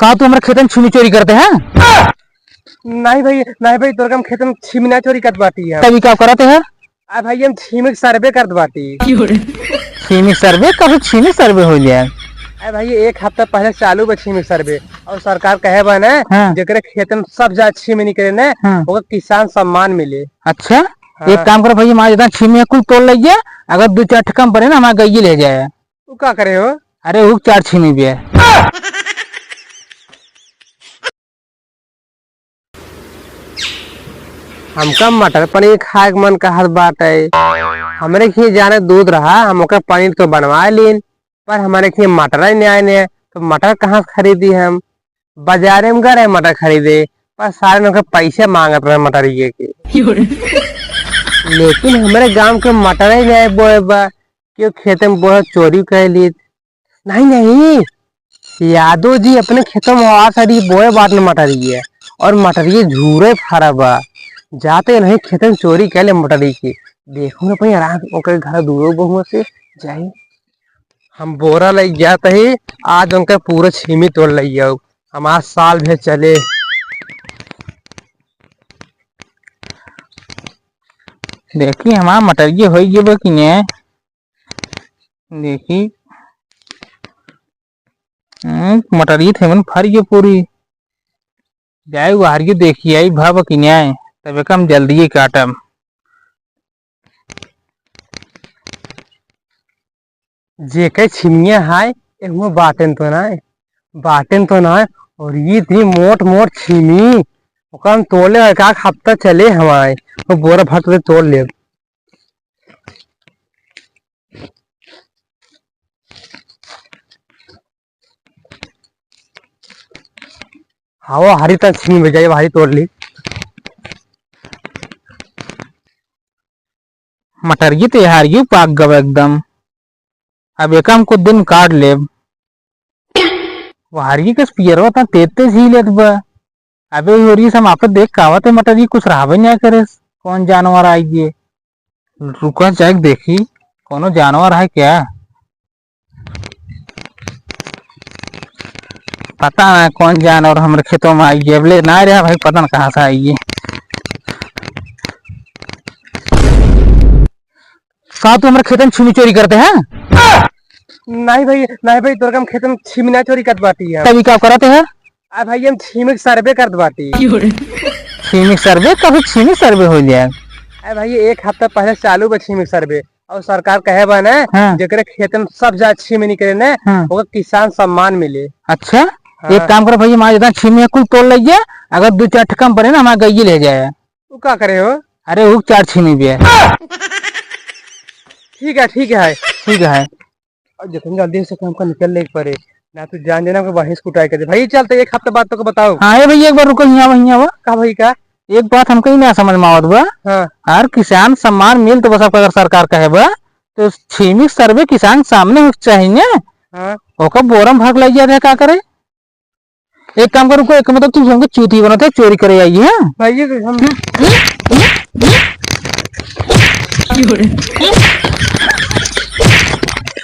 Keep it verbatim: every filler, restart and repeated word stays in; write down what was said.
का तू हमरे खेतन छीमी चोरी करते हैं? नहीं भाई, नहीं भाई, तोर का हम खेतन छीमी ना चोरी करत बाटी हम। तभी का करते हैं? आ भाई, हम छीमी के सर्वे करत बाटी। छीमी सर्वे? कभी छीमी सर्वे हो जाए? अरे भाई, एक हफ्ता पहले चालू बा छीमी सर्वे, और सरकार कहे बा ना, हाँ। जेकरे खेतन सब जा छीमी निकले ना, हाँ। ओकर किसान सम्मान मिले। अच्छा, हाँ। एक काम करो भैया, हमारे जितना छीमी है कुल तोड़ लीजिए, अगर दो चार ठे कम पड़े ना, हमारे गइये ले जाए। तू का करे हो? अरे, वो चार छीमी भी है। हमका मटर पनीर खाए के मन कहत बाटे। हमरे खिए जाने दूध रहा, हम ओकर पनीर तो बनवा लीन, पर हमरे खिए मटर ही नहीं आए ने, तो मटर कहाँ से खरीदी हम? बाजारे में गए रहे मटर खरीदे, पर सारे लोग पैसे मांगत रहे मटरिये के। लेकिन हमरे गांव के मटर ही नहीं बोए बा, क्यों खेते में बोए चोरी कर ली। नहीं, नहीं, यादव जी अपने खेतों में आवाज आ रही, बोए बात न मटरिये, और मटरिये झूरे फरा बा। जाते नहीं खेतन चोरी कर ले मटरी के। देखो ना भाई, आराम ओकर घर दूरो बहुआ से जाई। हम बोरा लइ जात ही, आज उनके पूरे छीमी तोड़ लइ जाऊ। हमार साल भर चले। देखी, हमार मटरिये होई गेबे कि ने? देखी, हम्म, मटरिये थे मन फर गे पूरी। जाए बाहर के देखी आई भाव कि न्याय, तबे कम जल्दी ही काटम। जेके छिमिया हाय, एहू बाटेन तो नाय, बाटेन तो नाय। और ये इतनी मोट मोट छिमी, ओकर हम तोले है का हफ्ता चले हमारे, वो बोरा भर तोले तोड़ ले। हवा हरी तक छीन बजाई, हरी तोड़ ली। मटरिये तो यार ये पाक गवा एकदम। अब एका हम कुछ दिन काट लेब। वहारी के पियरवा ता तेज तेज ही लेत बा। अबे होरी से हम आपे देख कावत है मटरिये कुछ रहबे नहीं करे। कौन जानवर आई ये? रुका जाके देखी, कोनो जानवर है क्या? पता ना कौन जानवर हमरे खेतों में आई है, बोले ना रे भाई, पता ना कहाँ से आई है। का तू हमरे खेतन छीमी चोरी करते हैं? नहीं भाई, नहीं भाई, तोर का हम खेतन छीमी ना चोरी करत बाटी है। तभी का करते हैं? आ भाई, हम छीमी के सर्वे करत बाटी। छीमी सर्वे? कभी छीमी सर्वे हो जाए? अरे भाई, एक हफ्ता पहले चालू बा छीमी सर्वे, और सरकार कहे बा ना, हाँ। जेकरे खेत में सब जा छीमी निकले ना, हाँ। ओकर किसान सम्मान मिले। अच्छा, हाँ। एक काम करो भैया, हमारे जितना छीमी है कुल तोड़ लीजिए, अगर दो चार ठे कम पड़े ना, हमारे गइये ले जाए। तू का करे हो? अरे, वो चार छीमी भी है। ठीक है, ठीक है। ठीक है। और जितनी जल्दी से काम का निकल ले पड़े, ना तू जान देना को बहिस कुटाई कर दे। भाई चल, तो एक हफ्ते बाद तो को बताओ। हाँ, ए भाई, एक बार रुको, यहाँ आवा, यहाँ आवा। का भाई का? एक बात हमको ही ना समझ में आवत बा। हाँ। हर किसान सम्मान मिल तो बस आपका अगर सरकार कहे बा, तो छीमी सर्वे किसान के सामने हो चाहिए ना। हाँ। ओकर बोरम भाग लग जाते हैं, का करे? एक काम करो, कोई एक मतलब तू हमको चूती बनाते, चोरी करे आई है। भाई, ये हम